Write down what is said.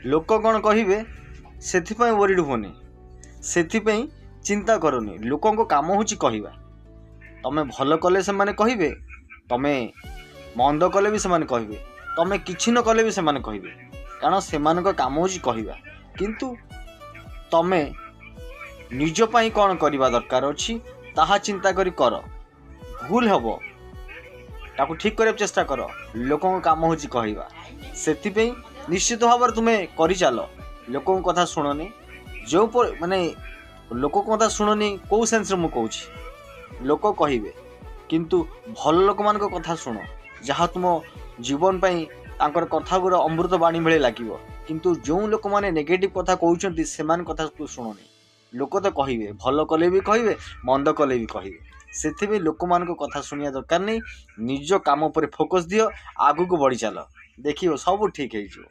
ଲୋକ କ'ଣ କହିବେ ସେଥିପାଇଁ ୱରିଡ଼ ହୁଅନି, ସେଥିପାଇଁ ଚିନ୍ତା କରନି। ଲୋକଙ୍କ କାମ ହେଉଛି କହିବା। ତମେ ଭଲ କଲେ ସେମାନେ କହିବେ, ତମେ ମନ୍ଦ କଲେ ବି ସେମାନେ କହିବେ, ତମେ କିଛି ନ କଲେ ବି ସେମାନେ କହିବେ, କାରଣ ସେମାନଙ୍କ କାମ ହେଉଛି କହିବା। କିନ୍ତୁ ତମେ ନିଜ ପାଇଁ କ'ଣ କରିବା ଦରକାର ଅଛି ତାହା ଚିନ୍ତା କରି କର। ଭୁଲ ହେବ, ତାକୁ ଠିକ୍ କରିବାକୁ ଚେଷ୍ଟା କର। ଲୋକଙ୍କ କାମ ହେଉଛି କହିବା, ସେଥିପାଇଁ ନିଶ୍ଚିତ ଭାବରେ ତୁମେ କରିଚାଲ। ଲୋକଙ୍କ କଥା ଶୁଣନି। ଯେଉଁ ମାନେ ଲୋକଙ୍କ କଥା ଶୁଣନି କେଉଁ ସେନ୍ସରେ ମୁଁ କହୁଛି, ଲୋକ କହିବେ, କିନ୍ତୁ ଭଲ ଲୋକମାନଙ୍କ କଥା ଶୁଣ, ଯାହା ତୁମ ଜୀବନ ପାଇଁ ତାଙ୍କର କଥା ଗୁଡ଼ା ଅମୃତ ବାଣୀ ଭଳି ଲାଗିବ। କିନ୍ତୁ ଯେଉଁ ଲୋକମାନେ ନେଗେଟିଭ୍ କଥା କହୁଛନ୍ତି ସେମାନଙ୍କ କଥାକୁ ଶୁଣନି। ଲୋକ ତ କହିବେ, ଭଲ କଲେ ବି କହିବେ, ମନ୍ଦ କଲେ ବି କହିବେ। ସେଥିପାଇଁ ଲୋକମାନଙ୍କ କଥା ଶୁଣିବା ଦରକାର ନାହିଁ। ନିଜ କାମ ଉପରେ ଫୋକସ୍ ଦିଅ, ଆଗକୁ ବଢ଼ି ଚାଲ, ଦେଖିବ ସବୁ ଠିକ୍ ହେଇଯିବ।